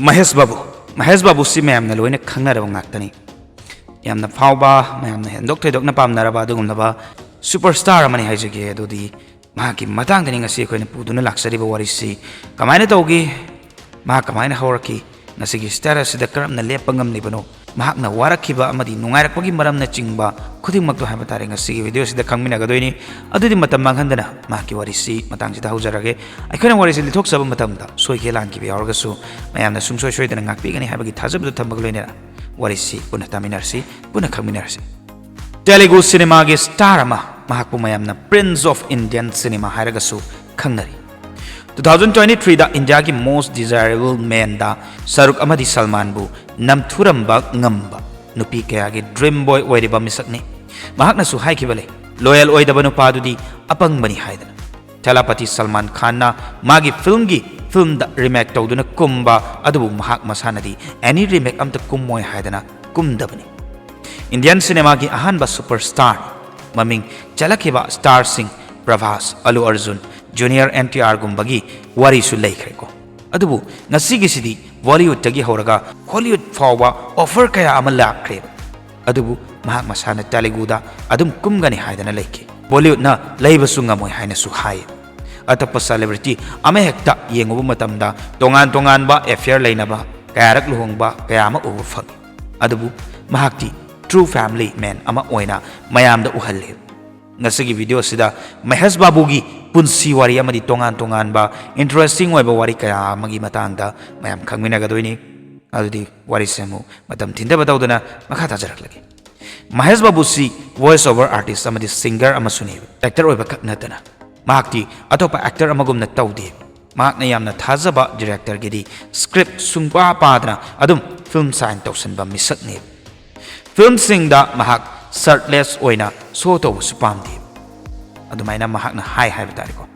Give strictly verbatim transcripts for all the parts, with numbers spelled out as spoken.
ꯃꯍꯦꯁ ꯕꯥꯕꯨ꯫ ꯃꯍꯦꯁ ꯕꯥꯕꯨꯁꯤ ꯃꯌꯥꯝꯅ ꯂꯣꯏꯅ ꯈꯪꯅꯔꯕ ꯉꯥꯛꯇꯅꯤ꯫ ꯌꯥꯝꯅ ꯐꯥꯎꯕ, ꯃꯌꯥꯝꯅ ꯍꯦꯟꯗꯣꯛ ꯊꯣꯏꯗꯣꯛꯅ ꯄꯥꯝꯅꯔꯕ ꯑꯗꯨꯒꯨꯝꯂꯕ superstar ꯑꯃꯅꯤ ꯍꯥꯏꯖꯒꯦ꯫ ꯑꯗꯨꯗꯤ ꯃꯍꯥꯛꯀꯤ ꯃꯇꯥꯡꯗꯅꯤ ꯉꯁꯤ ꯑꯩꯈꯣꯏꯅ ꯄꯨꯗꯨꯅ ꯂꯥꯛꯆꯔꯤꯕ ꯋꯥꯔꯤꯁꯤ꯫ ꯀꯃꯥꯏꯅ ꯇꯧꯒꯦ? ꯃꯍꯥꯛ ꯀꯃꯥꯏꯅ ꯍꯧꯔꯛꯈꯤ? ꯉꯁꯤꯒꯤ status ꯑꯁꯤꯗ ꯀꯔꯝꯅ ꯂꯦꯞꯄ ꯉꯝꯂꯤꯕꯅꯣ? ꯃꯍꯥꯛꯅ ꯋꯥꯔꯛꯈꯤꯕ ꯑꯃꯗꯤ ꯅꯨꯡꯉꯥꯏꯔꯛꯄꯒꯤ ꯃꯔꯝꯅꯆꯤꯡꯕ ꯈꯨꯗꯤꯡꯃꯛꯇꯣ ꯍꯥꯏꯕ ꯇꯥꯔꯦ ꯉꯁꯤꯒꯤ video ꯑꯁꯤꯗ ꯈꯪꯃꯤꯟꯅꯒꯗꯣꯏꯅꯤ꯫ ꯑꯗꯨꯗꯤ ꯃꯇꯝ ꯃꯥꯡꯍꯟꯗꯅ ꯃꯍꯥꯛꯀꯤ ꯋꯥꯔꯤꯁꯤ ꯃꯇꯥꯡꯁꯤꯗ ꯍꯧꯖꯔꯒꯦ꯫ ꯑꯩꯈꯣꯏꯅ ꯋꯥꯔꯤꯁꯤ ꯂꯤꯊꯣꯛꯆꯕ ꯃꯇꯝꯗ ꯁꯣꯏꯈꯤꯕ ꯂꯥꯟꯈꯤꯕ ꯌꯥꯎꯔꯒꯁꯨ ꯃꯌꯥꯝꯅ ꯁꯨꯡꯁꯣꯏ ꯁꯣꯏꯗꯅ ꯉꯥꯛꯄꯤꯒꯅꯤ ꯍꯥꯏꯕꯒꯤ ꯊꯥꯖꯕꯗꯨ ꯊꯝꯕꯒ ꯂꯣꯏꯅꯅ ꯋꯥꯔꯤꯁꯤ ꯄꯨꯟꯅ ꯇꯥꯃꯤꯟꯅꯔꯁꯤ, ꯄꯨꯟꯅ ꯈꯪꯃꯤꯟꯅꯔꯁꯤ꯫ ꯇꯦꯂꯨꯒꯨ ꯁꯤꯅꯦꯃꯥꯒꯤ star ꯑꯃ, ꯃꯍꯥꯛꯄꯨ ꯃꯌꯥꯝꯅ Prince of Indian Cinema ꯍꯥꯏꯔꯒꯁꯨ ꯈꯪꯅꯔꯤ꯫ Two thousand twenty threeꯗ ꯏꯟꯗꯤꯌꯥꯒꯤ Most Desirable Manꯗ ꯁꯥꯔꯨꯈ ꯑꯃꯗꯤ ꯁꯜꯃꯥꯟꯕꯨ ꯅꯝꯊꯨꯔꯝꯕ ꯉꯝꯕ ꯅꯨꯄꯤ ꯀꯌꯥꯒꯤ dream boy ꯑꯣꯏꯔꯤꯕ ꯃꯤꯁꯛꯅꯤ꯫ ꯃꯍꯥꯛꯅꯁꯨ ꯍꯥꯏꯈꯤꯕ ꯂꯩ, loyal ꯑꯣꯏꯗꯕ ꯅꯨꯄꯥꯗꯨꯗꯤ ꯑꯄꯪꯕꯅꯤ ꯍꯥꯏꯗꯅ꯫ ꯊꯦꯂꯥꯄꯇꯤ ꯁꯜꯃꯥꯟ ꯈꯥꯟꯅ ꯃꯥꯒꯤ filmꯒꯤ filmꯗ remake ꯇꯧꯗꯨꯅ ꯀꯨꯝꯕ ꯑꯗꯨꯕꯨ ꯃꯍꯥꯛ ꯃꯁꯥꯅꯗꯤ any remake ꯑꯝꯇ ꯀꯨꯝꯃꯣꯏ ꯍꯥꯏꯗꯅ ꯀꯨꯝꯗꯕꯅꯤ꯫ ꯏꯟꯗꯤꯌꯟ ꯁꯤꯅꯦꯃꯥꯒꯤ ꯑꯍꯥꯟꯕ superstar ꯃꯃꯤꯡ ꯆꯠꯂꯛꯈꯤꯕ starꯁꯤꯡ ꯄ꯭ꯔꯚꯥꯁ, ꯑꯂꯨ ꯑꯔꯖꯨꯟ, ꯖꯨꯅꯤꯌꯔ ꯑꯦꯟ ꯇꯤ ꯑꯥꯔꯒꯨꯝꯕꯒꯤ ꯋꯥꯔꯤꯁꯨ ꯂꯩꯈ꯭ꯔꯦꯀꯣ꯫ ꯑꯗꯨꯕꯨ ꯉꯁꯤꯒꯤꯁꯤꯗꯤ Bollywoodꯇꯒꯤ ꯍꯧꯔꯒ Hollywood ꯐꯥꯎꯕ offer ꯀꯌꯥ ꯑꯃ ꯂꯥꯛꯈ꯭ꯔꯦꯕ꯫ ꯑꯗꯨꯕꯨ ꯃꯍꯥꯛ ꯃꯁꯥꯅ ꯇꯦꯂꯨꯒꯨꯗ ꯑꯗꯨꯝ ꯀꯨꯝꯒꯅꯤ ꯍꯥꯏꯗꯅ ꯂꯩꯈꯤ꯫ Bollywoodꯅ ꯂꯩꯕꯁꯨ ꯉꯝꯃꯣꯏ ꯍꯥꯏꯅꯁꯨ ꯍꯥꯏ꯫ ꯑꯇꯣꯞꯄ celebrity ꯑꯃꯍꯦꯛꯇ ꯌꯦꯡꯉꯨꯕ ꯃꯇꯝꯗ ꯇꯣꯉꯥꯟ ꯇꯣꯉꯥꯟꯕ affair ꯂꯩꯅꯕ, ꯀꯌꯥꯔꯛ ꯂꯨꯍꯣꯡꯕ ꯀꯌꯥ ꯑꯃ ꯎꯕ ꯐꯪꯉꯤ꯫ ꯑꯗꯨꯕꯨ ꯃꯍꯥꯛꯇꯤ true family man ꯑꯃ ꯑꯣꯏꯅ ꯃꯌꯥꯝꯗ ꯎꯍꯜꯂꯤ꯫ ꯉꯁꯤꯒꯤ video ꯑꯁꯤꯗ ꯃꯍꯦꯁ ꯕꯥꯕꯨꯒꯤ ꯄꯨꯟꯁꯤ ꯋꯥꯔꯤ ꯑꯃꯗꯤ ꯇꯣꯉꯥꯟ ꯇꯣꯉꯥꯟꯕ interesting ꯑꯣꯏꯕ ꯋꯥꯔꯤ ꯀꯌꯥ ꯑꯃꯒꯤ ꯃꯇꯥꯡꯗ ꯃꯌꯥꯝ ꯈꯪꯃꯤꯟꯅꯒꯗꯣꯏꯅꯤ꯫ ꯑꯗꯨꯗꯤ ꯋꯥꯔꯤꯁꯦ ꯑꯃꯨꯛ ꯃꯇꯝ ꯊꯤꯟꯊꯕ ꯇꯧꯗꯅ ꯃꯈꯥ ꯇꯥꯖꯔꯛꯂꯒꯦ꯫ ꯃꯍꯦꯁ ꯕꯥꯕꯨꯁꯤ voice over artist ꯑꯃꯗꯤ singer ꯑꯃꯁꯨꯅꯦꯕ꯫ Actor ꯑꯣꯏꯕ ꯈꯛ ꯅꯠꯇꯅ ꯃꯍꯥꯛꯇꯤ ꯑꯇꯣꯞꯄ actor ꯑꯃꯒꯨꯝꯅ ꯇꯧꯗꯦ꯫ ꯃꯍꯥꯛꯅ ꯌꯥꯝꯅ ꯊꯥꯖꯕ directorꯒꯤꯗꯤ script ꯁꯨꯡꯄꯥ ꯄꯥꯗꯅ ꯑꯗꯨꯝ film sign ꯇꯧꯁꯟꯕ ꯃꯤꯁꯛꯅꯦꯕ꯫ Filmꯁꯤꯡꯗ ꯃꯍꯥꯛ shirtless ꯑꯣꯏꯅ show ꯇꯧꯕꯁꯨ ꯄꯥꯝꯗꯦ꯫ ꯑꯗꯨꯃꯥꯏꯅ ꯃꯍꯥꯛꯅ ꯍꯥꯏ ꯍꯥꯏꯕ ꯇꯥꯔꯦꯀꯣ꯫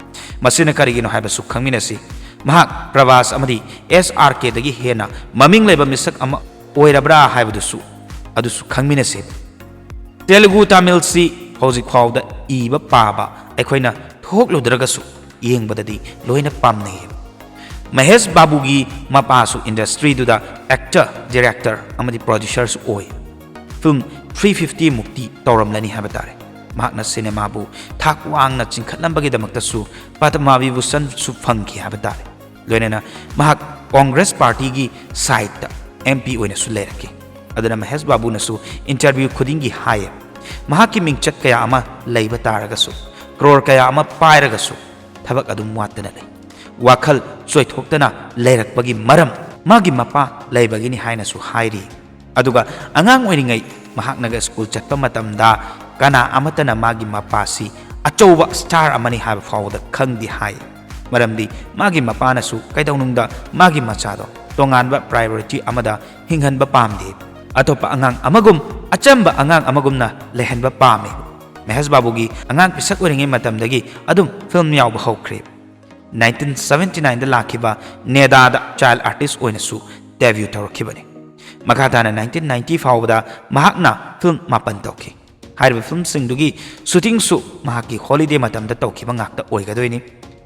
ꯃꯁꯤꯅ ꯀꯔꯤꯒꯤꯅꯣ ꯍꯥꯏꯕꯁꯨ ꯈꯪꯃꯤꯟꯅꯁꯤ꯫ ꯃꯍꯥꯛ ꯄ꯭ꯔꯚꯥꯁ ꯑꯃꯗꯤ ꯑꯦꯁ ꯑꯥꯔ ꯀꯦꯗꯒꯤ ꯍꯦꯟꯅ ꯃꯃꯤꯡ ꯂꯩꯕ ꯃꯤꯁꯛ ꯑꯃ ꯑꯣꯏꯔꯕ꯭ꯔꯥ ꯍꯥꯏꯕꯗꯨꯁꯨ ꯑꯗꯨꯁꯨ ꯈꯪꯃꯤꯟꯅꯁꯤ꯫ ꯇꯦꯂꯨꯒꯨ ꯇꯥꯃꯤꯜꯁꯤ ꯍꯧꯖꯤꯛ ꯐꯥꯎꯗ ꯏꯕ ꯄꯥꯕ ꯑꯩꯈꯣꯏꯅ ꯊꯣꯛꯂꯨꯗ꯭ꯔꯒꯁꯨ ꯌꯦꯡꯕꯗꯗꯤ ꯂꯣꯏꯅ ꯄꯥꯝꯅꯩꯌꯦꯕ꯫ ꯃꯍꯦꯁ ꯕꯥꯕꯨꯒꯤ ꯃꯄꯥꯁꯨ ꯏꯟꯗꯁꯇ꯭ꯔꯤꯗꯨꯗ ꯑꯦꯛꯇꯔ, ꯗꯤꯔꯦꯛꯇꯔ ꯑꯃꯗꯤ ꯄ꯭ꯔꯣꯗ꯭ꯌꯨꯁꯔꯁꯨ ꯑꯣꯏ꯫ ꯐꯤꯜꯝ ꯊ꯭ꯔꯤ ꯐꯤꯐꯇꯤ ꯃꯨꯛꯇꯤ ꯇꯧꯔꯝꯂꯅꯤ ꯍꯥꯏꯕ ꯇꯥꯔꯦ꯫ ꯃꯍꯥꯛꯅ ꯁꯤꯅꯦꯃꯥꯕꯨ ꯊꯥꯛ ꯋꯥꯡꯅ ꯆꯤꯡꯈꯠꯂꯝꯕꯒꯤꯗꯃꯛꯇꯁꯨ ꯄꯗꯃ ꯚꯤꯚꯨꯁꯟꯁꯨ ꯐꯪꯈꯤ ꯍꯥꯏꯕ ꯇꯥꯔꯦ꯫ ꯂꯣꯏꯅꯅ ꯃꯍꯥꯛ ꯀꯣꯡꯒ꯭ꯔꯦꯁ ꯄꯥꯔꯇꯤꯒꯤ ꯁꯥꯏꯠꯇ ꯑꯦꯝ ꯄꯤ ꯑꯣꯏꯅꯁꯨ ꯂꯩꯔꯛꯈꯤ꯫ ꯑꯗꯨꯅ ꯃꯍꯦꯁ ꯕꯥꯕꯨꯅꯁꯨ ꯏꯟꯇꯔꯚ꯭ꯌꯨ ꯈꯨꯗꯤꯡꯒꯤ ꯍꯥꯏꯌꯦ, ꯃꯍꯥꯛꯀꯤ ꯃꯤꯡꯆꯠ ꯀꯌꯥ ꯑꯃ ꯂꯩꯕ ꯇꯥꯔꯒꯁꯨ, ꯀ꯭ꯔꯣꯔ ꯀꯌꯥ ꯑꯃ ꯄꯥꯏꯔꯒꯁꯨ, ꯊꯕꯛ ꯑꯗꯨꯝ ꯋꯥꯠꯇꯅ ꯂꯩ꯫ ꯋꯥꯈꯜ ꯆꯣꯏꯊꯣꯛꯇꯅ ꯂꯩꯔꯛꯄꯒꯤ ꯃꯔꯝ ꯃꯥꯒꯤ ꯃꯄꯥ ꯂꯩꯕꯒꯤꯅꯤ ꯍꯥꯏꯅꯁꯨ ꯍꯥꯏꯔꯤ꯫ ꯑꯗꯨꯒ ꯑꯉꯥꯡ ꯑꯣꯏꯔꯤꯉꯩ ꯃꯍꯥꯛꯅꯒ ꯁ꯭ꯀꯨꯜ ꯆꯠꯄ ꯃꯇꯝꯗ ꯀꯅꯥ ꯑꯃꯠꯇꯅ ꯃꯥꯒꯤ ꯃꯄꯥꯁꯤ ꯑꯆꯧꯕ ꯁ꯭ꯇꯥꯔ ꯑꯃꯅꯤ ꯍꯥꯏꯕ ꯐꯥꯎꯕꯗ ꯈꯪꯗꯦ ꯍꯥꯏ꯫ ꯃꯔꯝꯗꯤ ꯃꯥꯒꯤ ꯃꯄꯥꯅꯁꯨ ꯀꯩꯗꯧꯅꯨꯡꯗ ꯃꯥꯒꯤ ꯃꯆꯥꯗꯣ ꯇꯣꯉꯥꯟꯕ ꯄ꯭ꯔꯥꯏꯌꯣꯔꯤꯇꯤ ꯑꯃꯗ ꯍꯤꯡꯍꯟꯕ ꯄꯥꯝꯗꯦ꯫ ꯑꯇꯣꯞꯄ ꯑꯉꯥꯡ ꯑꯃꯒꯨꯝ, ꯑꯆꯝꯕ ꯑꯉꯥꯡ ꯑꯃꯒꯨꯝꯅ ꯂꯩꯍꯟꯕ ꯄꯥꯝꯃꯤ꯫ ꯃꯍꯦꯁ ꯕꯥꯕꯨꯒꯤ ꯑꯉꯥꯡ ꯄꯤꯁꯛ ꯑꯣꯏꯔꯤꯉꯩ ꯃꯇꯝꯗꯒꯤ ꯑꯗꯨꯝ ꯐꯤꯜꯝ ꯌꯥꯎꯕ ꯍꯧꯈ꯭ꯔꯦ꯫ ꯅꯥꯏꯟꯇꯤꯟ ꯁꯚꯦꯟꯇꯤ ꯅꯥꯏꯟꯗ ꯂꯥꯛꯈꯤꯕ ꯅꯦꯗꯥꯗ ꯆꯥꯏꯜ ꯑꯥꯔꯇꯤꯁ ꯑꯣꯏꯅꯁꯨ ꯗꯦꯕ꯭ꯌꯨ ꯇꯧꯔꯛꯈꯤꯕꯅꯤ꯫ ꯃꯈꯥ ꯇꯥꯅ ꯅꯥꯏꯟꯇꯤꯟ ꯅꯥꯏꯟꯇꯤ ꯐꯥꯎꯕꯗ ꯃꯍꯥꯛꯅ ꯐꯤꯜꯝ ꯃꯥꯄꯟ ꯇꯧꯈꯤ꯫ ꯍꯥꯏꯔꯤꯕ ꯐꯤꯜꯝꯁꯤꯡꯗꯨꯒꯤ ꯁꯨꯇꯤꯡꯁꯨ ꯃꯍꯥꯛꯀꯤ ꯍꯣꯂꯤꯗꯦ ꯃꯇꯝꯗ ꯇꯧꯈꯤꯕ ꯉꯥꯛꯇ ꯑꯣꯏꯒꯗꯣꯏꯅꯤ꯫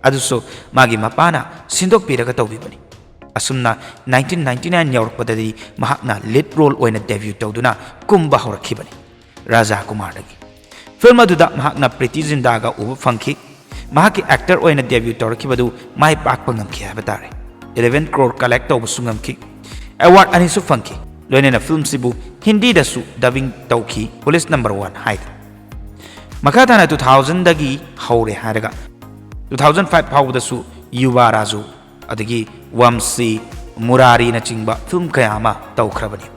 ꯑꯗꯨꯁꯨ ꯃꯥꯒꯤ ꯃꯄꯥꯅ ꯁꯤꯟꯗꯣꯛꯄꯤꯔꯒ ꯇꯧꯕꯤꯕꯅꯤ꯫ ꯑꯁꯨꯝꯅ ꯅꯥꯏꯟꯇꯤꯟ ꯅꯥꯏꯟꯇꯤ ꯅꯥꯏꯟ ꯌꯧꯔꯛꯄꯗꯗꯤ ꯃꯍꯥꯛꯅ ꯂꯤꯗ ꯔꯣꯜ ꯑꯣꯏꯅ ꯗꯦꯕ꯭ꯌꯨ ꯇꯧꯗꯨꯅ ꯀꯨꯝꯕ ꯍꯧꯔꯛꯈꯤꯕꯅꯤ꯫ ꯔꯥꯖꯥ ꯀꯨꯃꯥꯔꯗꯒꯤ꯫ ꯐꯤꯜꯝ ꯑꯗꯨꯗ ꯃꯍꯥꯛꯅ ꯄ꯭ꯔꯤꯇꯤ ꯖꯤꯟꯗꯥꯒ ꯎꯕ ꯐꯪꯈꯤ꯫ ꯃꯍꯥꯛꯀꯤ ꯑꯦꯛꯇꯔ ꯑꯣꯏꯅ ꯗꯦꯕ꯭ꯌꯨ ꯇꯧꯔꯛꯈꯤꯕꯗꯨ ꯃꯥꯏ ꯄꯥꯛꯄ ꯉꯝꯈꯤ ꯍꯥꯏꯕ ꯇꯥꯔꯦ꯫ ꯏꯂꯦꯚꯦꯟ ꯀ꯭ꯔꯣꯔ ꯀꯂꯦꯛ ꯇꯧꯕꯁꯨ ꯉꯝꯈꯤ꯫ ꯑꯦꯋꯥꯔꯗ ꯑꯅꯤꯁꯨ ꯐꯪꯈꯤ꯫ ꯂꯣꯏꯅꯅ ꯐꯤꯜꯝꯁꯤꯕꯨ ꯍꯤꯟꯗꯤꯗꯁꯨ ꯗꯕꯤꯡ ꯇꯧꯈꯤ, ꯄꯨꯂꯤꯁ ꯅꯝꯕꯔ ꯋꯥꯟ ꯍꯥꯏꯗꯅ꯫ ꯃꯈꯥ ꯇꯥꯅ ꯇꯨ ꯊꯥꯎꯖꯟꯗꯒꯤ ꯍꯧꯔꯦ ꯍꯥꯏꯔꯒ ꯇꯨ ꯊꯥꯎꯖꯟ ꯐꯥꯏꯚ ꯐꯥꯎꯕꯗꯁꯨ ꯌꯨꯕꯥ ꯔꯥꯖꯨ, ꯑꯗꯒꯤ ꯋꯝꯁꯤ, ꯃꯨꯔꯥꯔꯤꯅꯆꯤꯡꯕ ꯐꯤꯜꯝ ꯀꯌꯥ ꯑꯃ ꯇꯧꯈ꯭ꯔꯕꯅꯤ꯫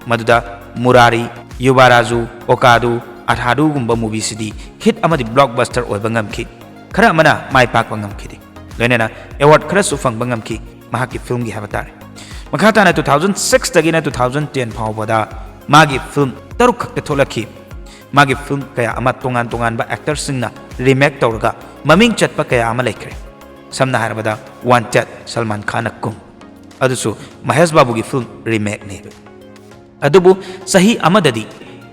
ꯃꯗꯨꯗ ꯃꯨꯔꯥꯔꯤ, ꯌꯨꯕꯥ ꯔꯥꯖꯨ, ꯑꯣꯀꯥꯗꯨ, ꯑꯊꯥꯗꯨꯒꯨꯝꯕ ꯃꯨꯚꯤꯁꯤꯗꯤ ꯍꯤꯠ ꯑꯃꯗꯤ ꯕ꯭ꯂꯣꯛꯕꯁꯇꯔ ꯑꯣꯏꯕ ꯉꯝꯈꯤ꯫ ꯈꯔ ꯑꯃꯅ ꯃꯥꯏ ꯄꯥꯛꯄ ꯉꯝꯈꯤꯗꯦ꯫ ꯂꯣꯏꯅꯅ ꯑꯦꯋꯥꯔꯗ ꯈꯔꯁꯨ ꯐꯪꯕ ꯉꯝꯈꯤ ꯃꯍꯥꯛꯀꯤ ꯐꯤꯜꯝꯒꯤ ꯍꯥꯏꯕ ꯇꯥꯔꯦ꯫ ꯃꯈꯥ ꯇꯥꯅ ꯇꯨ ꯊꯥꯎꯖꯟ ꯁꯤꯛꯁꯇꯒꯤꯅ ꯇꯨ ꯊꯥꯎꯖꯟ ꯇꯦꯟ ꯐꯥꯎꯕꯗ ꯃꯥꯒꯤ ꯐꯤꯜꯝ ꯇꯔꯨꯛ ꯈꯛꯇ ꯊꯣꯛꯂꯛꯈꯤ꯫ ꯃꯥꯒꯤ ꯐꯤꯜꯝ ꯀꯌꯥ ꯑꯃ ꯇꯣꯉꯥꯟ ꯇꯣꯉꯥꯟꯕ ꯑꯦꯛꯇꯔꯁꯤꯡꯅ ꯔꯤꯃꯦꯛ ꯇꯧꯔꯒ ꯃꯃꯤꯡ ꯆꯠꯄ ꯀꯌꯥ ꯑꯃ ꯂꯩꯈ꯭ꯔꯦ꯫ ꯁꯝꯅ ꯍꯥꯏꯔꯕꯗ ꯋꯥꯟꯇꯦꯗ, ꯁꯜꯃꯥꯟ ꯈꯥꯟꯅ ꯀꯨꯝ, ꯑꯗꯨꯁꯨ ꯃꯍꯦꯁ ꯕꯥꯕꯨꯒꯤ ꯐꯤꯜꯝ ꯔꯤꯃꯦꯛꯅꯦꯕ꯫ ꯑꯗꯨꯕꯨ ꯆꯍꯤ ꯑꯃꯗꯗꯤ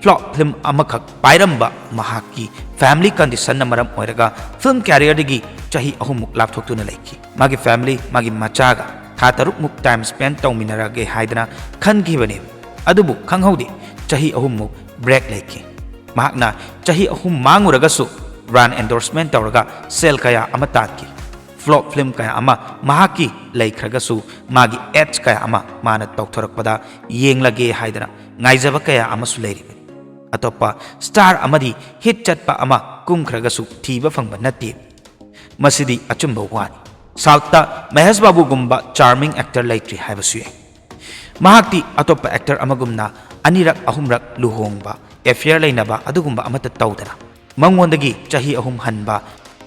ꯐ꯭ꯂꯣꯞ ꯐꯤꯜꯝ ꯑꯃꯈꯛ ꯄꯥꯏꯔꯝꯕ ꯃꯍꯥꯛꯀꯤ ꯐꯦꯃꯤꯂꯤ ꯀꯟꯗꯤꯁꯟꯅ ꯃꯔꯝ ꯑꯣꯏꯔꯒ ꯐꯤꯜꯝ ꯀꯦꯔꯤꯌꯔꯗꯒꯤ ꯆꯍꯤ ꯑꯍꯨꯝꯃꯨꯛ ꯂꯥꯞꯊꯣꯛꯇꯨꯅ ꯂꯩꯈꯤ꯫ ꯃꯥꯒꯤ family, ꯃꯥꯒꯤ ꯃꯆꯥꯒ ꯊꯥ ꯇꯔꯨꯛꯃꯨꯛ time spend ꯇꯧꯃꯤꯟꯅꯔꯒꯦ ꯍꯥꯏꯗꯅ ꯈꯟꯈꯤꯕꯅꯦꯕ꯫ ꯑꯗꯨꯕꯨ ꯈꯪꯍꯧꯗꯦ, ꯆꯍꯤ ꯑꯍꯨꯝꯃꯨꯛ break ꯂꯩꯈꯤ꯫ ꯃꯍꯥꯛꯅ ꯆꯍꯤ ꯑꯍꯨꯝ ꯃꯥꯡꯉꯨꯔꯒꯁꯨ brand endorsement ꯇꯧꯔꯒ ꯁꯦꯜ ꯀꯌꯥ ꯑꯃ ꯇꯥꯟꯈꯤ꯫ Flop film ꯀꯌꯥ ꯑꯃ ꯃꯍꯥꯛꯀꯤ ꯂꯩꯈ꯭ꯔꯒꯁꯨ ꯃꯥꯒꯤ ads ꯀꯌꯥ ꯑꯃ ꯃꯥꯅ ꯇꯧꯊꯣꯔꯛꯄꯗ ꯌꯦꯡꯂꯒꯦ ꯍꯥꯏꯗꯅ ꯉꯥꯏꯖꯕ ꯀꯌꯥ ꯑꯃꯁꯨ ꯂꯩꯔꯤꯕꯅꯤ꯫ ꯑꯇꯣꯞꯄ star ꯑꯃꯗꯤ hit ꯆꯠꯄ ꯑꯃ ꯀꯨꯝꯈ꯭ꯔꯒꯁꯨ ꯊꯤꯕ ꯐꯪꯕ ꯅꯠꯇꯦ꯫ ꯃꯁꯤꯗꯤ ꯑꯆꯨꯝꯕ ꯋꯥꯅꯤ꯫ Southꯇ ꯃꯍꯦꯁ ꯕꯥꯕꯨꯒꯨꯝꯕ charming actor ꯂꯩꯇ꯭ꯔꯤ ꯍꯥꯏꯕꯁꯨ ꯌꯥꯏ꯫ ꯃꯍꯥꯛꯇꯤ ꯑꯇꯣꯞꯄ actor ꯑꯃꯒꯨꯝꯅ ꯑꯅꯤꯔꯛ ꯑꯍꯨꯝꯔꯛ ꯂꯨꯍꯣꯡꯕ, affair ꯂꯩꯅꯕ ꯑꯗꯨꯒꯨꯝꯕ ꯑꯃꯠꯇ ꯇꯧꯗꯅ ꯃꯉꯣꯟꯗꯒꯤ ꯆꯍꯤ ꯑꯍꯨꯝ ꯍꯟꯕ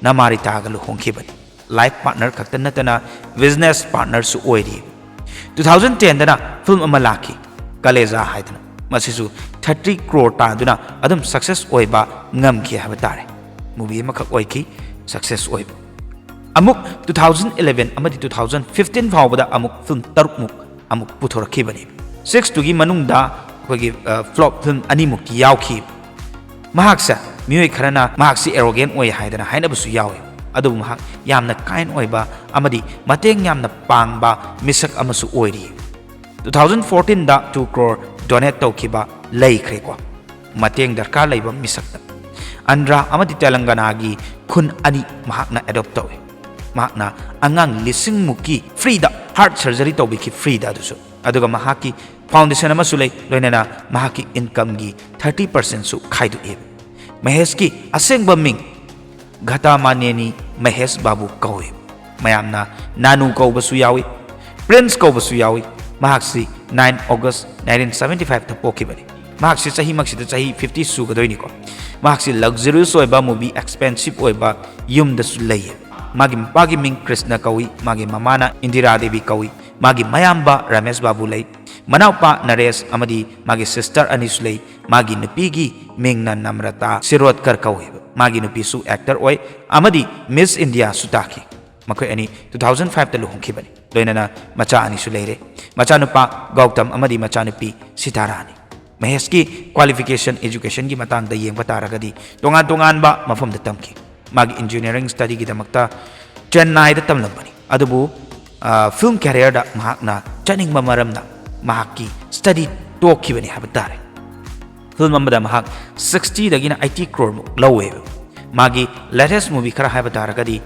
ꯅꯃꯥꯔꯤꯇꯥꯒ ꯂꯨꯍꯣꯡꯈꯤꯕꯅꯤ꯫ Life partner ꯈꯛꯇ ꯅꯠꯇꯅ business partnerꯁꯨ ꯑꯣꯏꯔꯤ꯫ Two thousand tenꯗꯅ film ꯑꯃ ꯂꯥꯛꯈꯤ, ꯀꯂꯦꯖꯥ ꯍꯥꯏꯗꯅ꯫ ꯃꯁꯤꯁꯨ thirty crore ꯇꯥꯟꯗꯨꯅ ꯑꯗꯨꯝ success ꯑꯣꯏꯕ ꯉꯝꯈꯤ ꯍꯥꯏꯕ ꯇꯥꯔꯦ꯫ Movie ꯑꯃꯈꯛ ꯑꯣꯏꯈꯤ success ꯑꯣꯏꯕ꯫ ꯑꯃꯨꯛ two thousand eleven ꯑꯃꯗꯤ two thousand fifteen ꯐꯥꯎꯕꯗ ꯑꯃꯨꯛ film ꯇꯔꯨꯛꯃꯨꯛ ꯑꯃꯨꯛ ꯄꯨꯊꯣꯔꯛꯈꯤꯕꯅꯤ꯫ Six ꯇꯨꯒꯤ ꯃꯅꯨꯡꯗ ꯑꯩꯈꯣꯏꯒꯤ, ꯑ, flop film ꯑꯅꯤꯃꯨꯛꯇꯤ ꯌꯥꯎꯈꯤ꯫ ꯃꯍꯥꯛꯁꯦ ꯃꯤꯑꯣꯏ ꯈꯔꯅ ꯃꯍꯥꯛꯁꯤ arrogant ꯑꯣꯏ ꯍꯥꯏꯗꯅ ꯍꯥꯏꯅꯕꯁꯨ ꯌꯥꯎꯏ꯫ ꯑꯗꯨꯕꯨ ꯃꯍꯥꯛ ꯌꯥꯝꯅ kind ꯑꯣꯏꯕ ꯑꯃꯗꯤ ꯃꯇꯦꯡ ꯌꯥꯝꯅ ꯄꯥꯡꯕ ꯃꯤꯁꯛ ꯑꯃꯁꯨ ꯑꯣꯏꯔꯤ꯫ Two thousand fourteenꯗ two crore donate ꯇꯧꯈꯤꯕ ꯂꯩꯈ꯭ꯔꯦꯀꯣ꯫ ꯃꯇꯦꯡ ꯗꯔꯀꯥꯔ ꯂꯩꯕ ꯃꯤꯁꯛꯇ꯫ ꯑꯟꯙ꯭ꯔ ꯑꯃꯗꯤ ꯇꯦꯂꯪꯒꯅꯥꯒꯤ ꯈꯨꯟ ꯑꯅꯤ ꯃꯍꯥꯛꯅ adopt ꯇꯧꯏ꯫ ꯃꯍꯥꯛꯅ ꯑꯉꯥꯡ ꯂꯤꯁꯤꯡ ꯃꯨꯛꯀꯤ freeꯗ heart surgery ꯇꯧꯕꯤꯈꯤ, freeꯗ ꯑꯗꯨꯁꯨ꯫ ꯑꯗꯨꯒ ꯃꯍꯥꯛꯀꯤ foundation ꯑꯃꯁꯨ ꯂꯩ, ꯂꯣꯏꯅꯅ ꯃꯍꯥꯛꯀꯤ incomeꯒꯤ thirty percentꯁꯨ ꯈꯥꯏꯗꯣꯛꯏ꯫ ꯃꯍꯦꯁꯀꯤ ꯑꯁꯦꯡꯕ ꯃꯤꯡ ꯘꯇꯥꯃꯥꯅꯦꯅꯤ ꯃꯍꯦꯁ ꯕꯥꯕꯨ ꯀꯧꯏ꯫ ꯃꯌꯥꯝꯅ ꯅꯥꯅꯨ ꯀꯧꯕꯁꯨ ꯌꯥꯎꯏ, Prince ꯀꯧꯕꯁꯨ ꯌꯥꯎꯏ꯫ ꯃꯍꯥꯛꯁꯤ nine August nineteen seventy fiveꯇ ꯄꯣꯛꯈꯤꯕꯅꯤ꯫ ꯃꯍꯥꯛꯁꯤ ꯆꯍꯤꯃꯛꯁꯤꯗ ꯆꯍꯤ fifty ꯁꯨꯒꯗꯣꯏꯅꯤꯀꯣ꯫ ꯃꯍꯥꯛꯁꯤ luxurious ꯑꯣꯏꯕ, movie expensive ꯑꯣꯏꯕ ꯌꯨꯝꯗꯁꯨ ꯂꯩꯌꯦ꯫ ꯃꯥꯒꯤ ꯃꯄꯥꯒꯤ ꯃꯤꯡ ꯀ꯭ꯔꯤꯁꯅ ꯀꯧꯏ, ꯃꯥꯒꯤ ꯃꯃꯥꯅ ꯏꯟꯗꯤꯔꯥ ꯗꯦꯕꯤ ꯀꯧꯏ, ꯃꯥꯒꯤ ꯃꯌꯥꯝꯕ ꯔꯃꯦꯁ ꯕꯥꯕꯨ ꯂꯩ, ꯃꯅꯥꯎꯄꯥ ꯅꯔꯦꯁ ꯑꯃꯗꯤ ꯃꯥꯒꯤ sister ꯑꯅꯤꯁꯨ ꯂꯩ꯫ ꯃꯥꯒꯤ ꯅꯨꯄꯤꯒꯤ ꯃꯤꯡꯅ ꯅꯝꯔꯇꯥ ꯁꯤꯔꯣꯗꯀꯔ ꯀꯧꯏ꯫ ꯃꯥꯒꯤ ꯅꯨꯄꯤꯁꯨ actor ꯑꯣꯏ ꯑꯃꯗꯤ Miss Indiaꯁꯨ ꯇꯥꯈꯤ꯫ ꯃꯈꯣꯏ ꯑꯅꯤ two thousand fiveꯇ ꯂꯨꯍꯣꯡꯈꯤꯕꯅꯤ꯫ ꯂꯣꯏꯅꯅ ꯃꯆꯥ ꯑꯅꯤꯁꯨ ꯂꯩꯔꯦ꯫ ꯃꯆꯥꯅꯨꯄꯥ ꯒꯧꯇꯝ ꯑꯃꯗꯤ ꯃꯆꯥꯅꯨꯄꯤ ꯁꯤꯇꯥꯔꯥꯅꯤ꯫ ꯃꯍꯦꯁꯀꯤ qualification, educationꯒꯤ ꯃꯇꯥꯡꯗ ꯌꯦꯡꯕ ꯇꯥꯔꯒꯗꯤ ꯇꯣꯉꯥꯟ ꯇꯣꯉꯥꯟꯕ ꯃꯐꯝꯗ ꯇꯝꯈꯤ꯫ ꯃꯥꯒꯤ ꯏꯟꯖꯤꯅꯤꯌꯥꯔꯤꯡ ꯁ꯭ꯇꯗꯤꯒꯤꯗꯃꯛꯇ ꯆꯦꯟꯅꯥꯏꯗ ꯇꯝꯂꯝꯕꯅꯤ꯫ ꯑꯗꯨꯕꯨ ꯐꯤꯜꯝ ꯀꯦꯔꯤꯌꯔꯗ ꯃꯍꯥꯛꯅ ꯆꯠꯅꯤꯡꯕ ꯃꯔꯝꯅ ꯃꯍꯥꯛꯀꯤ ꯁ꯭ꯇꯗꯤ ꯇꯣꯛꯈꯤꯕꯅꯤ ꯍꯥꯏꯕ ꯇꯥꯔꯦ꯫ ꯐꯤꯜꯝ ꯑꯃꯗ ꯃꯍꯥꯛ ꯁꯤꯛꯁꯇꯤꯗꯒꯤꯅ ꯑꯩꯠꯇꯤ ꯀ꯭ꯔꯣꯔꯃꯨꯛ ꯂꯧꯋꯦꯕ꯫ ꯃꯥꯒꯤ ꯂꯦꯇꯦꯁ ꯃꯨꯚꯤ ꯈꯔ ꯍꯥꯏꯕ ꯇꯥꯔꯒꯗꯤ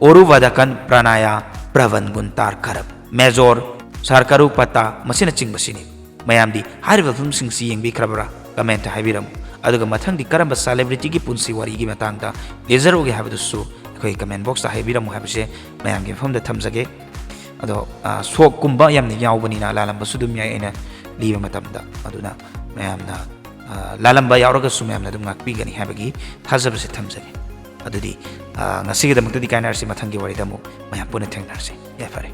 ꯑꯣꯔꯨ ꯚꯗꯀꯟ ꯄ꯭ꯔꯅꯥꯌꯥ ꯄ꯭ꯔꯚꯟ ꯒꯨꯟꯇꯥꯔ ꯈꯔꯕ, ꯃꯦꯖꯣꯔ, ꯁꯔꯀꯥꯔꯨ ꯄꯇꯥ ꯃꯁꯤꯅꯆꯤꯡꯕꯁꯤꯅꯤ꯫ ꯃꯌꯥꯝꯗꯤ ꯍꯥꯏꯔꯤꯕ ꯐꯤꯜꯝꯁꯤꯡꯁꯤ ꯌꯦꯡꯕꯤꯈ꯭ꯔꯕ꯭ꯔꯥ? ꯀꯃꯦꯟꯠꯇ ꯍꯥꯏꯕꯤꯔꯝꯃꯨ꯫ ꯑꯗꯨꯒ ꯃꯊꯪꯗꯤ ꯀꯔꯝꯕ ꯁꯦꯂꯦꯕ꯭ꯔꯤꯇꯤꯒꯤ ꯄꯨꯟꯁꯤ ꯋꯥꯔꯤꯒꯤ ꯃꯇꯥꯡꯗ ꯂꯤꯖꯔꯛꯎꯒꯦ ꯍꯥꯏꯕꯗꯨꯁꯨ ꯑꯩꯈꯣꯏ ꯀꯃꯦꯟ ꯕꯣꯛꯁꯇ ꯍꯥꯏꯕꯤꯔꯝꯃꯨ ꯍꯥꯏꯕꯁꯦ ꯃꯌꯥꯝꯒꯤ ꯃꯐꯝꯗ ꯊꯝꯖꯒꯦ꯫ ꯑꯗꯣ ꯁꯣꯛꯀꯨꯝꯕ ꯌꯥꯝꯅ ꯌꯥꯎꯕꯅꯤꯅ ꯂꯥꯜꯂꯝꯕꯁꯨ ꯑꯗꯨꯝ ꯌꯥꯏ ꯑꯩꯅ ꯂꯤꯕ ꯃꯇꯝꯗ꯫ ꯑꯗꯨꯅ ꯃꯌꯥꯝꯅ ꯂꯥꯜꯂꯝꯕ ꯌꯥꯎꯔꯒꯁꯨ ꯃꯌꯥꯝꯅ ꯑꯗꯨꯝ ꯉꯥꯛꯄꯤꯒꯅꯤ ꯍꯥꯏꯕꯒꯤ ꯊꯥꯖꯕꯁꯦ ꯊꯝꯖꯒꯦ꯫ ꯑꯗꯨꯗꯤ ꯉꯁꯤꯒꯤꯗꯃꯛꯇꯗꯤ ꯀꯥꯏꯅꯔꯁꯤ, ꯃꯊꯪꯒꯤ ꯋꯥꯔꯤꯗ ꯑꯃꯨꯛ ꯃꯌꯥꯝ ꯄꯨꯟꯅ ꯊꯦꯡꯅꯔꯁꯤ꯫ ꯌꯥꯏꯐꯔꯦ꯫